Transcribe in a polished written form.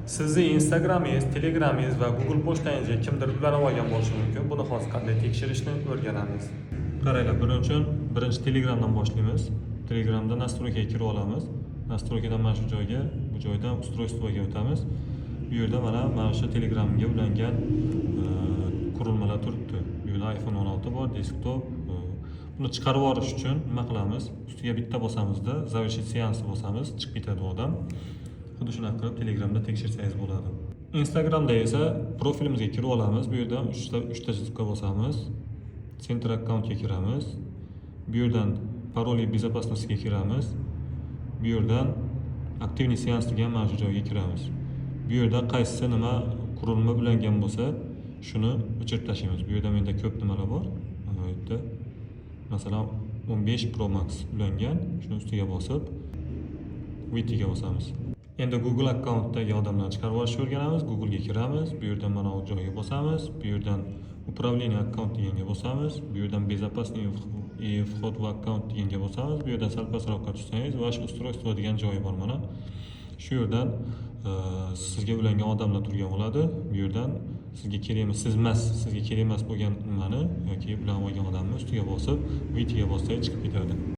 Sizni Instagramingiz, Telegramingiz va Google pochtangizga kimdir ulanib olgan bo'lishi mumkin. Buni hozir qanday tekshirishni o'rganamiz. Qaranglar, buning uchun birinchi Telegramdan boshlaymiz. Telegramda настройка ga kirib olamiz. Настройка dan mana shu joyga, bu joydan устройство ga o'tamiz. Bu yerda mana shu Telegramga ulangan qurilmalar turibdi. Bu yerda iPhone 16 bor, desktop. Buni chiqarib yuborish uchun nima qilamiz? Ustiga bitta bosamizda, "Завершить сеанс" bosamiz, chiqib ketadi u odam. Xuddi shunaqa qilib Telegramda tekshirsangiz bo'ladi. Instagramda esa profilimizga kirib olamiz. Bu yerdan uchta chiziqqa bosamiz. Центр аккаунт ga kiramiz. Bu yerdan "Пароли безопасности" ga kiramiz. Bu yerdan "Активный сеанс" degan mana shu joyga kiramiz. Bu yerda qaysisi nima qurilma ulangan bo'lsa, shuni o'chirib tashlaymiz. Bu yerda menda ko'p nimalar bor. Mana bu yerda, masalan, 15 Pro Max ulangan. Shuni ustiga bosib, "Выйти" ga bosamiz. Endi Google akkauntdagi odamlarni chiqarib olishni o'rganamiz. Google'ga kiramiz. Bu yerdan mana bu joyga bosamiz. Bu yerdan "Управление аккаунт" deganga bosamiz. Bu yerdan "Безопасный и вход в аккаунт" deganga bosamiz. Bu yerdan sal pastroqqa tushsangiz, "Ваше устройство" degan joyi bor mana. Shu yerdan sizga ulangan odamlar turgan bo'ladi. Bu yerdan sizga kerak emas, siz emas, sizga kerak emas bo'lgan nimani yoki ulanib olgan odamni ustiga bosib, "Выйти" ga bossangiz, chiqib ketadi.